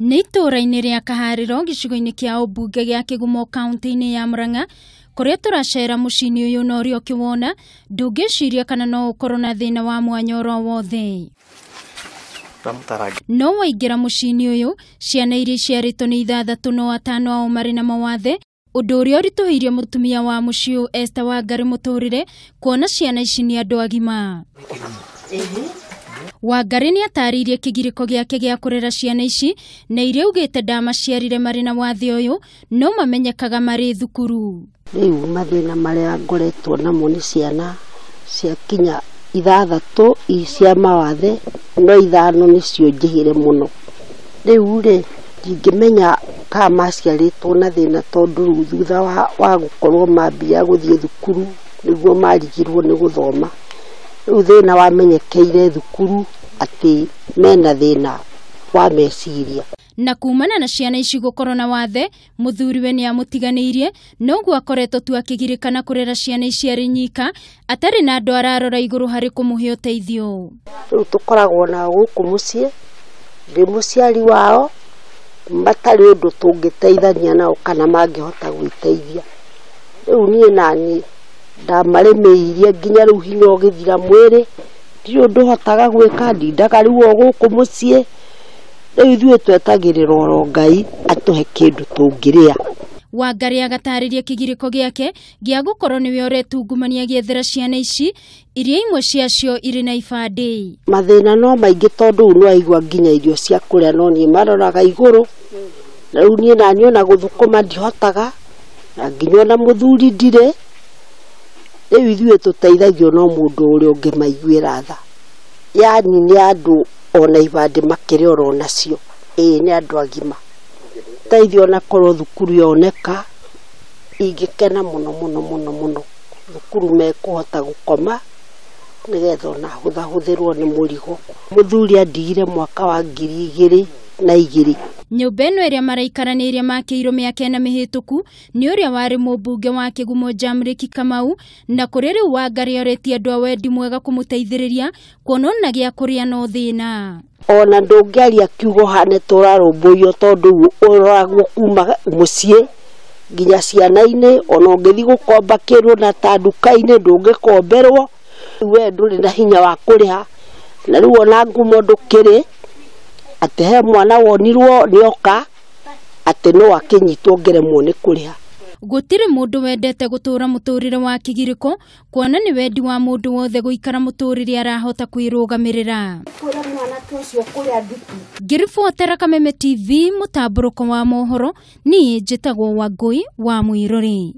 Nĩ itũũra-inĩ rĩa Kaharĩro gĩcigo-inĩ kĩa ũmbunge gĩa Kĩgumo kaunti-inĩ ya Murang'a kũrĩa tũracera mũciĩ-inĩ ũyũ na ũrĩa ũkĩwona ndũngĩciria kana no ũkorwo na thĩna wa mwanya oro wothe. No waingĩra mũciĩ-inĩ ũyũ ciana iria iciarĩtwo nĩ ithathatũ no atano ao marĩ na mawathe, ũndũ ũrĩa ũritũhĩirie mũtumia wa mũciĩ ũyũ Esther Wangari mũtũrĩre kuona ciana ici nĩ andũ agima. Wangari nĩ atarĩirie kĩgirĩko gĩake gĩa kũrera ciana ici na iria augĩte ndamaciarire marĩ na wathe ũyũ no mamenyekaga marĩ thukuru. Rĩu mathĩna marĩa ngoretwo namo nĩ ciana ciakinya ithathatũ cia mawathe no ithano nĩcio njĩhĩre mũno. Rĩu rĩ ndingĩmenya kana maciarĩtwo na thĩna tondũ rĩu thutha wa gũkorwo mambia gũthiĩ thukuru nĩguo marigirwo nĩ gũthoma. Rĩu thĩna wamenyekeire thukuru atĩ mena thĩna wa meciria. Na kumana na ciana ici gũkorwo na wathe mũthuriwe nĩ amũtiganĩirie noguo akoretwo tu akĩgirĩkana kũrera ciana ici arĩ nyika atarĩ na andũ ararora igũrũ harĩ kũmũhe ũteithio. Rĩu tũkoragwo nao gũkũ mũciĩ, ndĩ mũciari wao, matarĩ ũndũ tũngĩteithania nao kana mangĩhota gwĩteithia. Rĩu niĩ naniĩ ndamarĩmĩirie nginya rĩu hinya ũgĩthira mwĩrĩ, ndirĩ ũndũ hotaga gwĩka, ndindaga rĩu o gũkũ mũciĩ. Rĩu ithuĩ twetagĩrĩra oro Ngai atũhe kĩndũ tũngĩrĩa. Wangari agatarĩria kĩgirĩko gĩake gĩa gũkorwo nĩwe ũretungumania agĩethera ciana ici iria imwe ciacio irĩ na ibandĩ. Mathĩna no maingĩ tondũ rĩu nĩwaigua nginya irio cia kũrĩa no niĩ maroraga igũrũ. Na rĩu niĩ naniĩ ona gũthũkũma ndihotaga na nginya ona mũthuri ndirĩ. Rĩu ithuĩ tũteithagio no mũndũ ũrĩa ũngĩmaiguĩra tha. Yaani nĩ andũ ona ibandĩ makĩrĩ oro nacio, ĩĩ nĩ andũ agima. Teithio ona korwo thukuru yoneka ingĩkena mũno mũno mũno mũno. Thukuru mekũhota gũkoma nĩgetha ona hũthahũthĩrwo nĩ mũrigo. Mũthuri andigire mwaka wa 2002. Nyũmba ĩno ĩrĩa maraikara nĩ ĩrĩa makĩirwo mĩaka ĩna mĩhĩtũku nĩ ũrĩa warĩ mũmbunge wa Kĩgumo Jamriki Kamau, na kũrĩa rĩu Wangari oretie andũ a wendi mwega kũmũteithĩrĩria kuona ona gĩa kũrĩa no thĩna. Ona ndũngĩaria kiugo hane tũrarũmbũiyo tondũ ũroragwo kuma mũciĩ nginya ciana-inĩ, ona ũngĩthiĩ gũkomba kĩndũ na ta nduka-inĩ ndũngĩkomberwo, we ndũrĩ na hinya wa kũrĩha, na rĩu ona ngumo ndũkĩrĩ atĩ he mwana wonirwo nĩoka atĩ no akĩnyitwo ngeremwo nĩ kũrĩha. Gũtirĩ mũndũ wendete gũtũra mũtũrĩre wa kĩgirĩko kuona nĩ wendi wa mũndũ wothe gũikara mũtũrĩre arahota kwĩrũgamĩrĩra. Ngĩribotera Kameme TV mũtambũrũko wa mohoro, niĩ njĩtagwo Wangũi wa Mwĩrori.